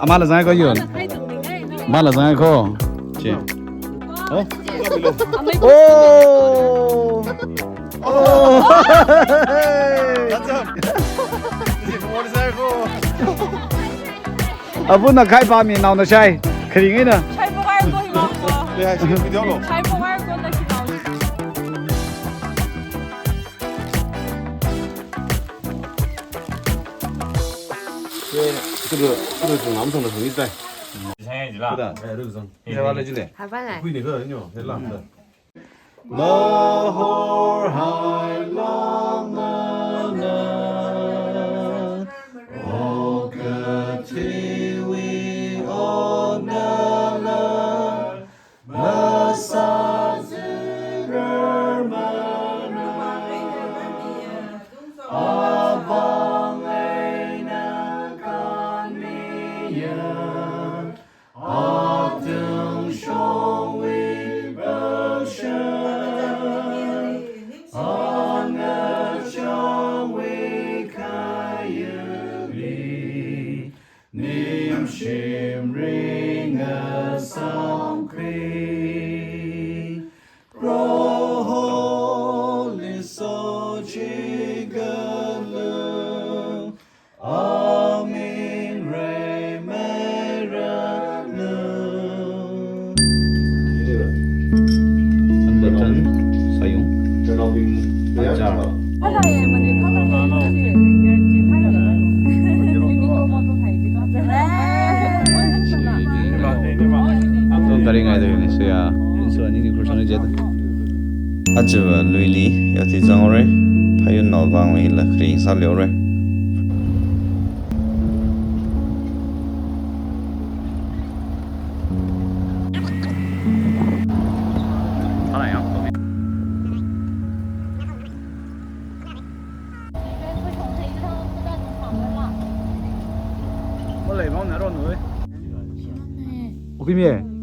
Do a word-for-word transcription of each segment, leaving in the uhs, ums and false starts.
Amala zangko yun. Amala zangko. Che. Oh. Oh. Oh. What's up? This is what is that for? Abuna khai pami naona shai. Kharingaina. Shai bukai ko hima ko. Yeah, I see the video lo. Shai bukai ko na ki naona. 네, 그거, 그거 좀 남성도 좀 있다. 이상해지라. 그다. 네, 그래서. 네, 원래 지네. 하반에. 그이네, 그거 아니요. 네, 람다. Lahor hai lamana, okathiwi onala, masazurarmana, apāng eina kanmiya, atung shongwi bāsha, angachongwi khayuli, nimshim ringa samkhui, Proholi sochigalu, aming reimeiralu. Batan, sayung, ajar. Tong taringai dene, suya, suya nini kursang ni jeda. Ajava luili yathi zangre, phayunnao vangli la kring sāleore.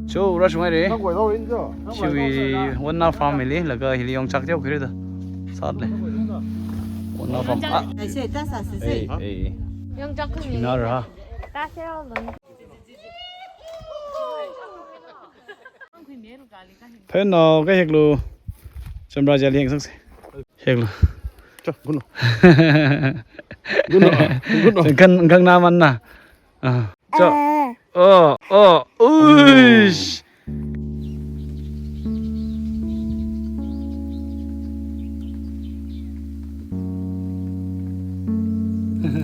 Cho, rush mai re. Chiwi one hour farm li, laga hili yongchak jau kire da. Sat le. One hour farm. Ah. Ei, ei. Yongchak kuni. Nara. Pheno, kaheklu. Chamra jali heng sakse. Heklu. Cho, guno. Guno, guno. Kan, kan naman na. Ah. Cho. Oh, oh. Uish.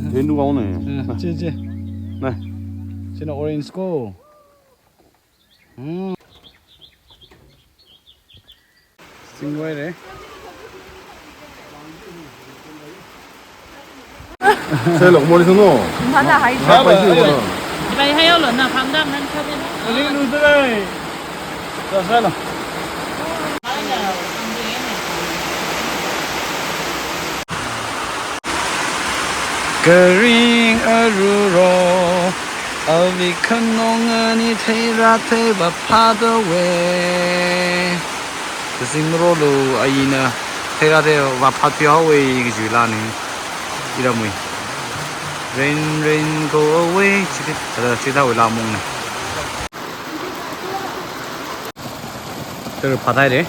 Henu kau ne. Che, che. Na. China orange ko. Hmm. Singwai re. Selo, mori suno. Mana hai. Hai, hai, hai. Bai hai lo na, phangdam nan khabe. Ring lu dai. Sa, selo. Kharing aruro, avi khanong ani theira thei vāphāda we. Kazing marolu aina theira thei vāphāda we, kaji lani. Iramui. Rain, rain, go away. Chidi, tada, chida we la mung ne. Tara phatai re,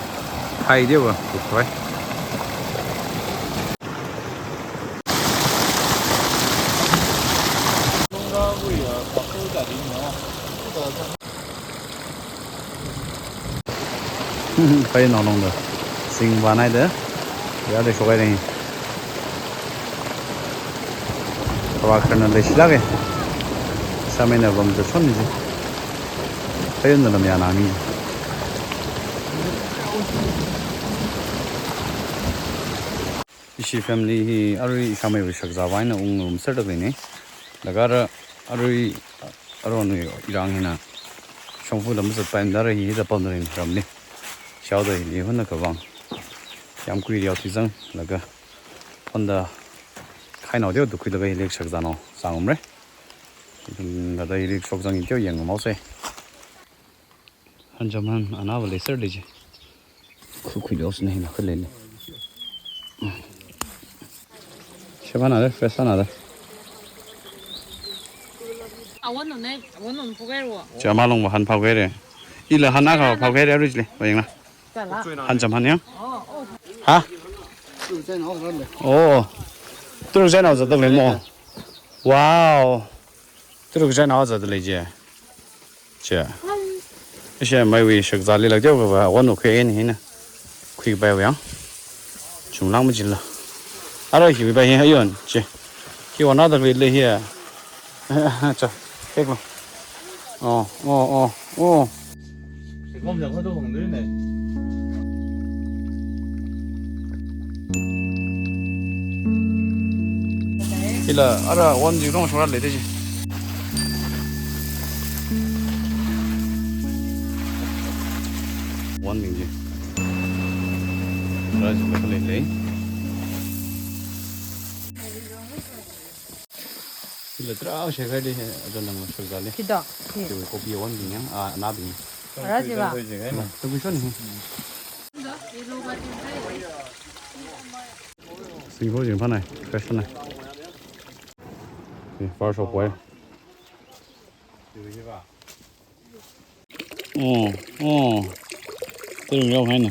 khai diwa, kukhoi. Khai nonong da, sing banai da, ya de shokai ding. Kava kharna leishilāke. Sāmeina vamda chon ni ji. Phayunna lam ya nani. Ishi family hi arui ishāmeiwui shakzā vāng eina ungrum serdakli ni. Laga ara arui aronwui irang hina shongfa lam zatpai mada ara hi hithā pamda rin ramli. Shaoda hili honna kavang. Yamkui yao thizang laga honda khainao teo tukhuilaga hili shakzānao sāngumre. Ithum lada hili shokzang teo yangum haose. Hanjam han anava leiserde ji. Khukhui leosne hina khalele. Sheba nada, fresh nada. Awan no ne, awan no phugairo. Chama long ba han phugaire. Ila han akha phugaire average le, ba yangla. Chala. Han cham han yang. Oh, oh. Ha? Oh. Turuk china za tak le mo. Wow. Turuk china za tak le je. Che. Ishe maiwui shakzali lak teo kava, awan no khui en hina. Khuipai wayang. Chunglang majila. Ara hiwui pai hi ayon, che. Hiwui na tak le le hi. Cha, peklo. Oh, oh, oh, oh. Ila ara wan ji rong shora le de ji. Wan bing ji. Ara ji le le. Ila trao shekha de, ajon nang shok zale. Kida. Ki. Ki kopi wan bing yang, ah, na bing. Ara ji ba. Ila, tu kushon hi. Singho jing panai, fresh panai. Ni far shop boy. Oh, oh. Tui yau haina.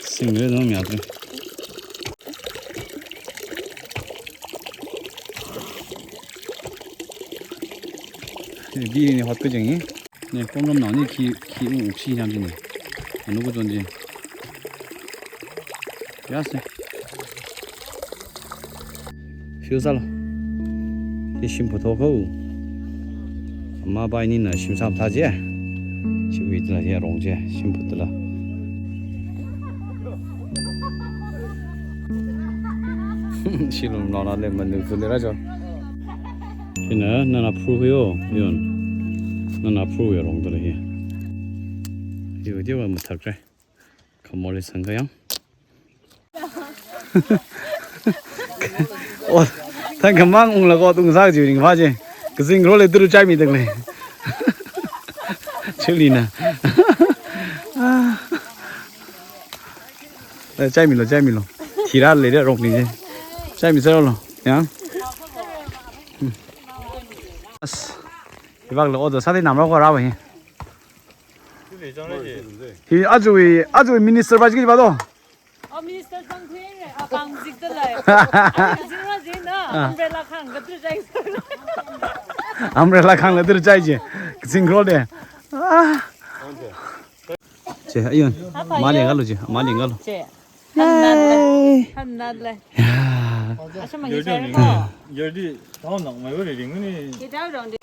Singre no mi atre. Biri ni hot ko jeng ni. Ni pom ram nao ni khi, khi ung uk si nam jing ni. Anu ko jon jing. Yes. Fiu sālo. Hi shimphut tho ko. Ama bai nina shim sāp tha je. Chiwui tala hi rong je, shimphut tala. Shilum nona le manu tu le ra jo. Hina nana phru yo, yon. Nana phru yo rong tala hi. Yo de wa mathak re. Khamor le sangkha yang. Oh, thang khamang ungla ko tung sak ji ring pha ji. Kazing ro le turu chai mi tak le. Chuli na. Eh, chai mi lo, chai mi lo. Thira le de rok ni je. Chai mi sa lo. Yang. Hmm. As. Ibak lo odo sa de nam ro ko ra ba hi. Hi, ajui, ajui minister ba jiki ba do. Oh, minister zang thui re, ah, bang zik da lai. Zing ra zing na, ah. Umbrella khang ka tu jai. Umbrella khang la tu jai je. Zing ro de. Ah. Che, ayun. Apa mali ya? Ngalo je, mali ngalo. Che. Hanat le. Yay. Hanat le. Ya. Asha ma hi jai mo. Jordi, tao nak mai wari ring ni. Ki tao dong di.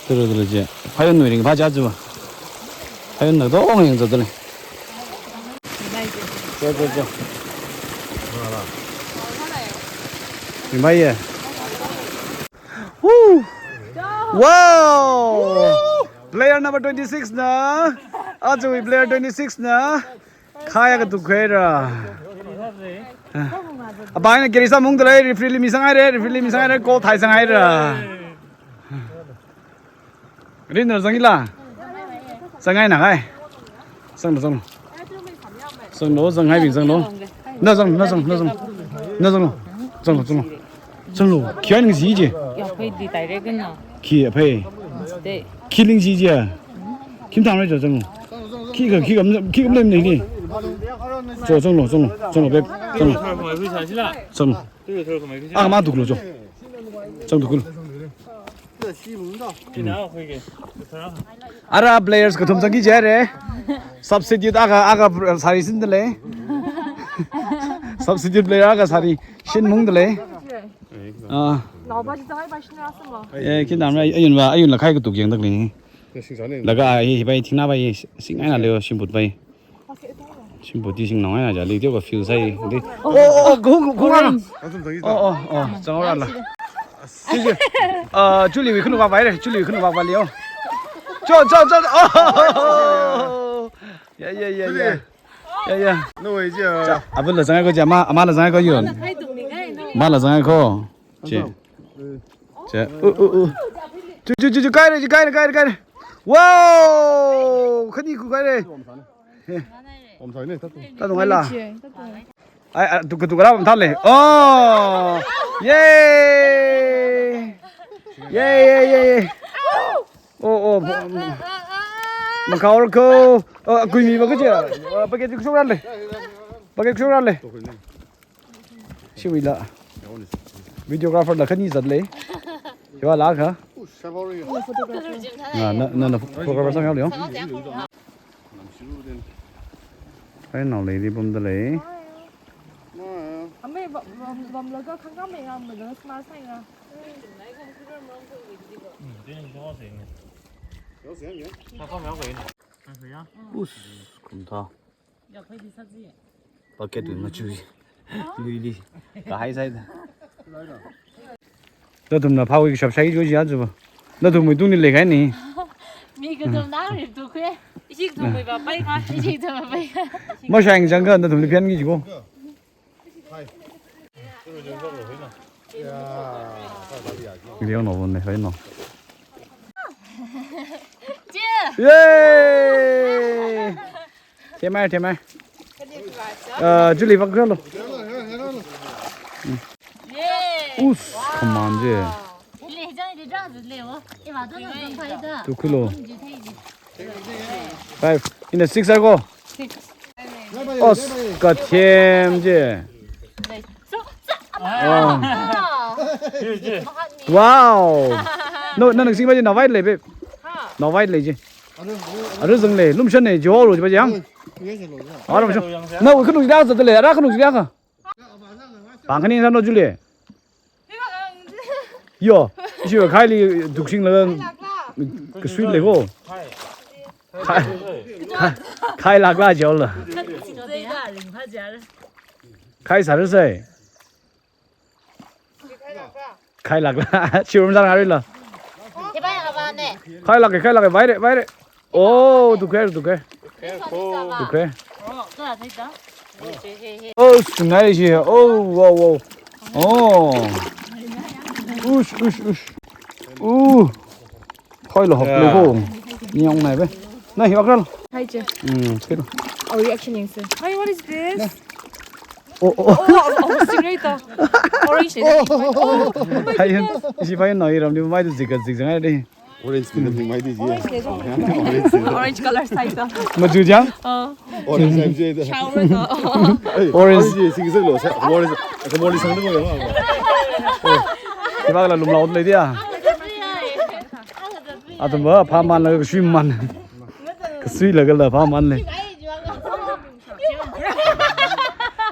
Turu turu je. Phayon nui ring pha ja ju. Phayon nak dong yang ju tule. Mai je. Jo, jo, jo. Ring mai ye. Woo! Wow! Player number twenty-six na. Ajui player twenty-six na. Khaya ka tu khaira. Abai na kiri sa mung dalai, referee li mi sangai re, referee li mi sangai re, goal thai sangai ra. Rin na zang ila. Sangai na kai. Sang lo, sang lo. Sang lo, sangai bing sang lo. Na sang, na sang, na sang. Na sang lo. Sang lo, sang lo. Sang lo. Khi ai ning si je. Ya, phei di tai re kan na. Khi phei. Te. Khi ling si je. Kim thang re jo sang lo. Khi ka, khi ka, khi ka lem ni ni. Jo sang lo, sang lo, sang lo, beb. Sang lo. Sang lo. Ah, ma duk lo jo. Sang duk lo. Ara players kathum zangki jai re. Substitute aka, aka sari sin dalei. Substitute player aka sari sin mung dalei. Ah. Eh, khi nam ra, ayun ba, ayun la khai katuk yang tak le. Laga hi, hi bai thing na bai, sing ai na le, shimphut bai. Shimphut ti sing nong ai na ja le, tio ka feel sai. Oh, oh, oh, go, go, go. Orange. Oh, oh, oh, chang ra la. Chuli, ah, chuli wi khunu ba bai re, chuli wi khunu ba bai leo. Cho, cho, cho. Oh. Ya, ya, ya, ya. Ya, ya. No way, ja. Cha, abul la zang ko ja ma, ama la zang ko yun. Ma la zang ko. Che. Che. U, u, u. Chu, chu, chu, chu, kai re, kai re, kai re, kai re. Wow! Khani khu kai re. Om sai ne, ta tu. Ta tu ngai la. Ai, ai, tu, tu kara pam thale. Oh! Yay! Yay, yay, yay, yay. Oh, oh, bo-, makaor ko. Oh, kuimi ba kaje. Ah, packet kushok rale. Packet kushok rale. Shiwui la. Videographer la khani zatle. Shiwa la kha. Na, na, na, na photographer sang yao leo. Ai, nao lei di bum da lei. Amei bam, bam, bam laga khangkha mei ngam laga smart sai nga. Us, kum tha. Bucket tu machui. Lui li. Kahai sai da. Nathumna phawui kashap shai jo jiya jiba. Nathumwui tungli leikahaina. Mi kathumna rip tu khui. Ishi kathumwui ba pai kha. Ishi kathumwui pai kha. Mashang jang kha nathumli phian ki jiko. Video no ne, hai no. Yay! Themai, themai. Uh, Julie, vak lo. Us, come on, je. Tu khuilo. Five. In a six, I go. Os, kathem je. Ah. Wow. No, no, no, sing ba je, na white lei, babe. Na white lei je. Aru zang lei, lumshan lei, jiho lo, jiba jang. Aru lumshan. Na, khanuk jida sa lei, ara khanuk jida kha. Pang khani sa no Julie. Yo, ishi khai li duksing la kasui lei ko. Khai, khai, khai lak la jao la. Khai sar sai. Khai lak la, chirum zang ari la. Khai lak, khai lak, vai re, vai re. Oh, tu kher, tu kher. Tu kher. Oh, sungai ji. Oh, wow, wow. Oh. Ush, ush, ush. Uh. Khoi lo hop lo ko. Nyong nai be. Na hi bakral. Hi, je. Hmm, kilo. Oh, reaction yang se. Hi, what is this? Oh, oh. Oh, oh, stingray to. Orange ne. Oh, oh, oh. Hai, si pai no iram ni mai tu zik zik zik ngai de. Orange tu ni mai di ji. Orange ne. Orange tu. Orange color sai to. Maju jang? Oh. Orange sai je. Shower to. Hey, orange ji sing sing lo. Orange. Ka moli sang tu ko yang. Kibak la lum lau le dia. Atam ba phaman la kasui man. Kasui la kala phaman le.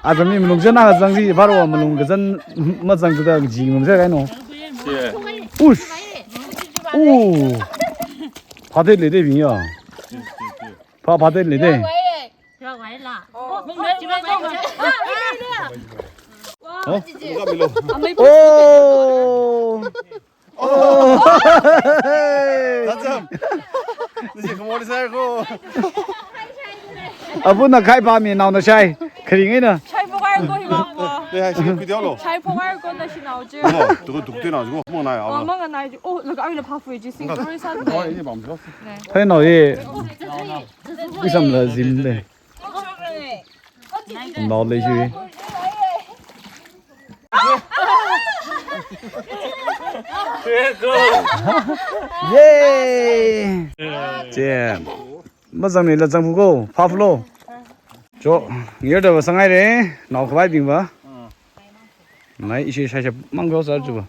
Atam mi malung jana kazang ji, baro malung kazang mazang kuda ji malung jana kaino. Ush. Uh. Phate le de bing ya. Pha, phate le de. Oh. Oh. Oh. That's him. This is Khomoli sir ko. Abu na khai pa mi nao na shai. Kharing ina. Shai phokai ko hi bang ko. They have shai video lo. Shai phokai ko na shi nao je. Mo, tu ko duk te na ko. Mo na ya. Oh, mo na ya. Oh, look, I will pay for it. Sing. Sorry, sir. Oh, ini bang ko. Hai nao ye. Isam la zim de. Nao le shi. Yay! Che. Mazang ni la zang bu ko, pha flo. Jo, ngir da ba sangai re, nao khavai bing ba. Nai ishi shai shai mang ko sar ju ba.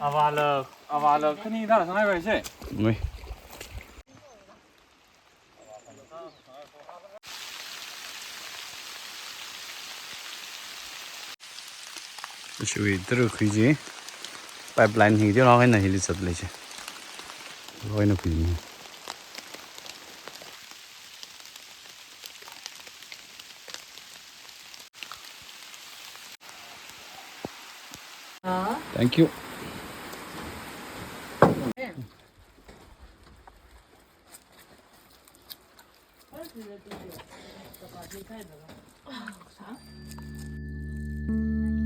Awa la, awa la, kani da sangai ba she. Nui. Ishiwui tara khui ji, pipeline hi ji rao eina hili sat lei ji. Rao eina khui ji. Thank you.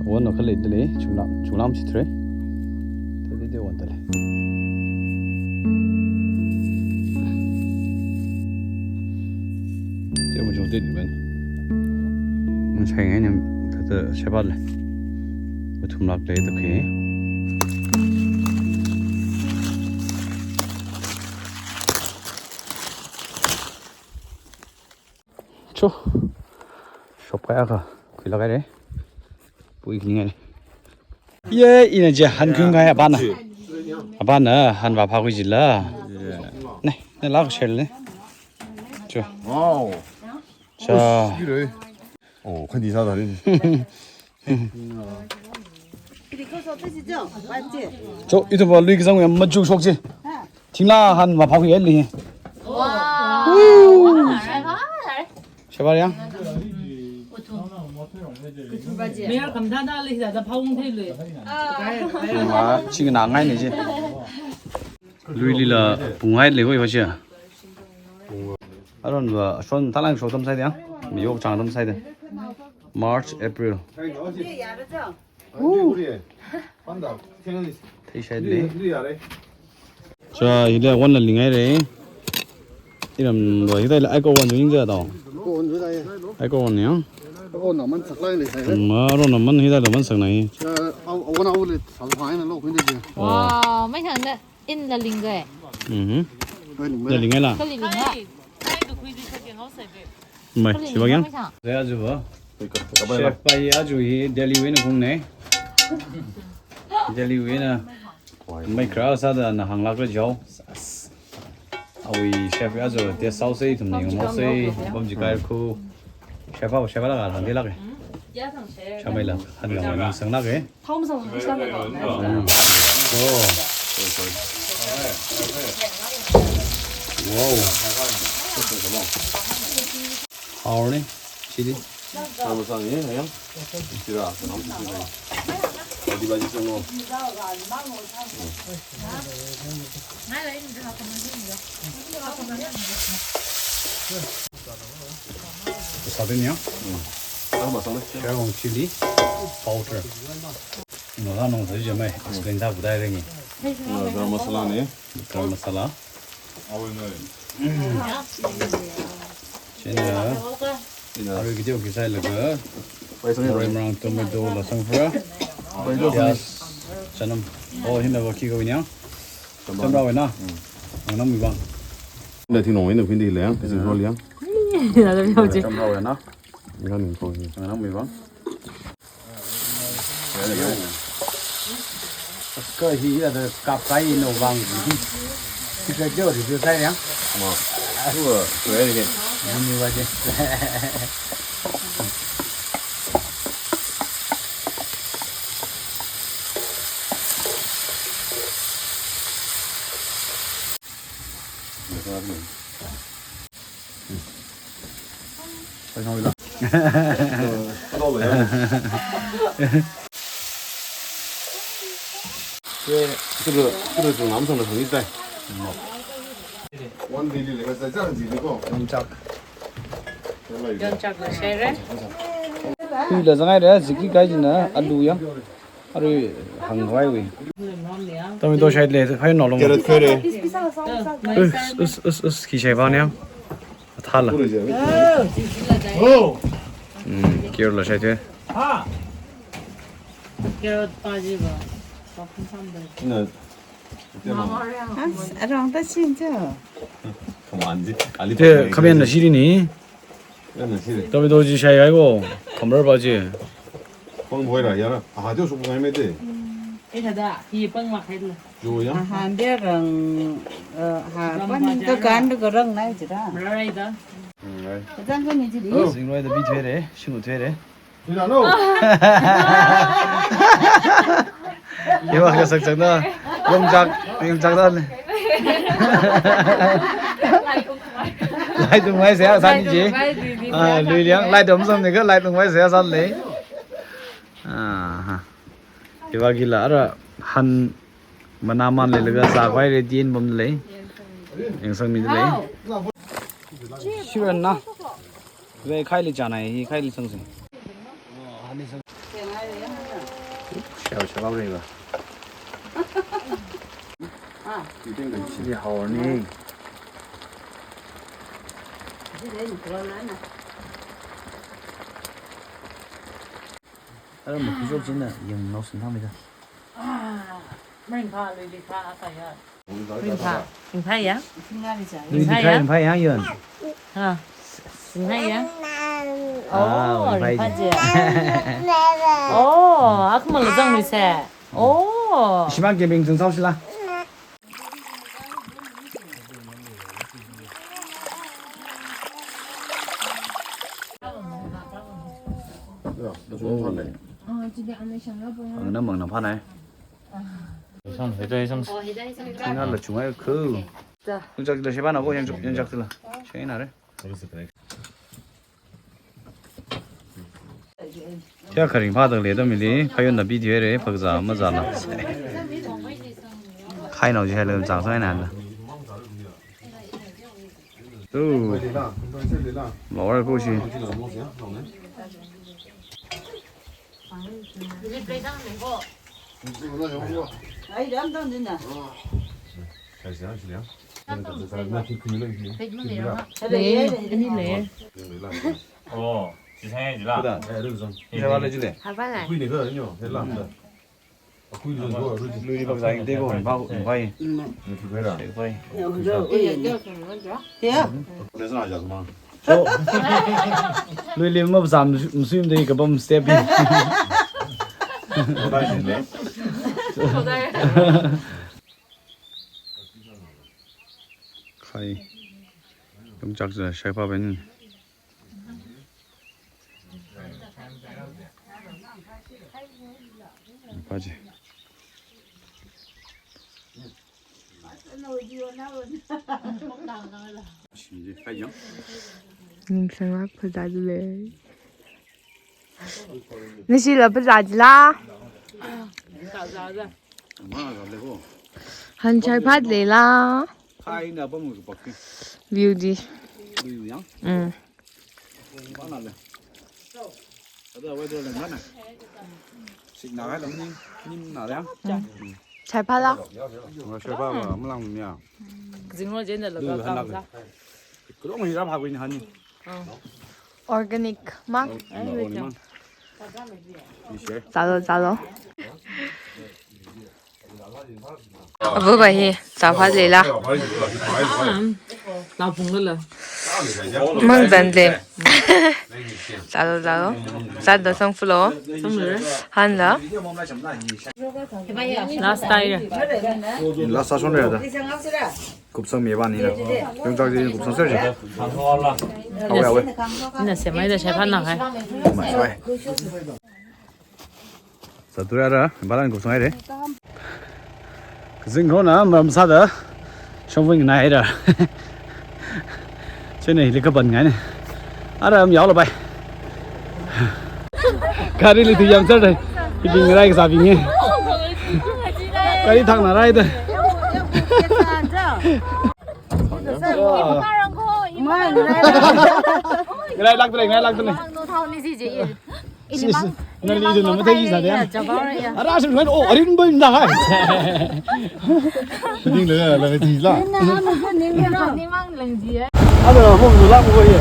Wan no khalei dalei, chunglam, chunglam chi thre. Tadi de wan dalei. Che mo jong de ben. Chai ngai ni, thāda sheba le. Uthum lak le, okay. Cho. Shop kaya ka. Khuilak kaya re. Pui kling kaya re. Ye, ina je han khuing kaya abana. Abana han va pha khui jila. Ne, ne lak share le. Cho. Wow. Cha. Oh, khandi sāda ri. Cho, ithumva lui kazang ya machuk shok chi. Thingla han va pha khui li. Wow. Sheba yang. Mayar kamda da le da phawung thei lui. Ma, ching na ngai ni je. Lui lila pungai le koi vachi. Aron va, shon talang shok tam sai de. Mi yok chang tam sai de. March, April. Thei shai le. Cha, hila wan la ling ai re. Iram lo hila ai ko wan jing ja to. Ai ko wan ya. Ma ro na man hila lo man sang nai. Wow, mai thang da. In la ling gai. Mhm. La ling ai la. Kali ling la. Mai, siwa yang. Saya aja ba. Chef pai aja hi Delhi wui na kung ne. Delhi wui na. Mai kra sāda na hang lak ra jau. Awui chef aja te sau sei tum ning mo sei. Bom ji kai khu. Chef pa, chef pa la ka hang de lak e. Cha mai la. Han ga mai sang lak e. Thao masāsang, masāsang. Oh. Wow. Hao ne, chili. Thao masāsang ye, ya. Chira, nam chira. Adi baji sāsang lo. Sabin ya? Thao masāsang le. Sherong chili powder. Ino la nong sa jemai, explain ta budai rengi. Ino garam masala ne. Garam masala. China. Ina. Aru kiti oki sai laga. Pai sang. Rai marang, tomato, lasang phara. Pai sang. Yes. Chanam. Oh, hina wa ki ko nya. Chanam. Chanam rawa na. Chanam mi bang. Na thing nong ina khwin di le yang, thing rol yang. Chanam rawa na. Ngan ko. Chanam mi bang. Ka hi ya da kap kai no bang. Hi ka jo ri jo tai yang. Ma. Ua, ua ri ke. Ni wa je. Yongchak. Yongchak la share. Hui la zangai re, ziki kai jina, alu yang. Arui hang vai wi. Tomato shai le, khai no long. Carrot khere. Us, us, us, us, khi shai ba ne. Thala. Oh. Hmm, carrot la shai the. Carrot pa ji ba. Ina. As, arong ta chin cho. Come on, ji. Ali. Te, kamian na shiri ni. Tomato ji shai ai ko, kamar ba ji. Pang bhoi ra ya ra. Aha, jo su ngai me de. Eh, thāda, hi pang ma khai la. Jo ya. Aha, dia rang, eh, ha, pan ka kan ka rang nai jira. Marai da. Ngai. Kazang ka ni jiri. Sing roi da bi thwe re, sing thwe re. Ina no. Iwa ka sak chang da. Yongchak, yongchak da le. Lai tung mai se san ji. Ah, lui liang, lai tung sam ni ka, lai tung mai se san le. Ah, ha. Iwa kila ara han mana man le laga sa kwai re tin bom le. Yang sang mi le. Shiran na. Ve khai li chana hi, khai li sang sing. Shao shao re ba. Chili hao ni. Ara makhujok china yangnaosin thangmida. Ringphā, lui likha, akha ya. Ringphā, ringphā ya? Lui likha, ringphā ya, yun. Ha. Ringphā ya? Ah, oh, ringphā je. Oh, akhamala zangluise. Oh. Shimang kebing zang sao sila. Ang na mang na phanai. Sang, hei dai sang. Ina la chungai khu. Yangchak la sheba na ko, yangchak, yangchak la. Sheba na re. Kya kharing pha dang le da mili, phayonna video re, phakza mazala. Khai nao ji hai lem chang sai na la. Tu. Lawar ko shi. Ai, ram dang din na. Ani le. Oh, si sang ji la. Khuda. Isa wala ji le. Haba la. Lui ni bak zai de ko, bak, bai. Bai. Lui lim ma zam, msuim de kabam step. Khai. Yangchak za shaipa ben. Paji. Ningsang lak phazā le. Nisi la phazā la. Hanchai phat le la. View di. Mm. Chai pha la. Chai pha la, malang mia. Zingro jen da laga kang sa. Kurong hi rap ha kuin hani. Organic mang. Chalo, chalo. Abu ba hi, chao pha le la. Lapung la la. Mang zan le. Chalo, chalo. Zan do sang fulo. Han la. Last time. Last session re da. Kupsang mi ba ni na. Yangchak ji kupsang ser ji. Awe, awe. Ina semai da shai phan na hai. Mai, mai. Satura ra, balan kupsang re. Kazing kho na, maram sāda. Shongwing na ra. Chene hili kaban ngai ne. Ara am yao la bai. Gari li tu yam sar dai. Ibing rai ka sabing e. Gari thang na rai da. Ngai lak dai, ngai lak dai. Sis, nali dun nama thei sa de. Ara sim ngai o arin bai na hai. Ding le la ji la. Ada hong du la mo ye.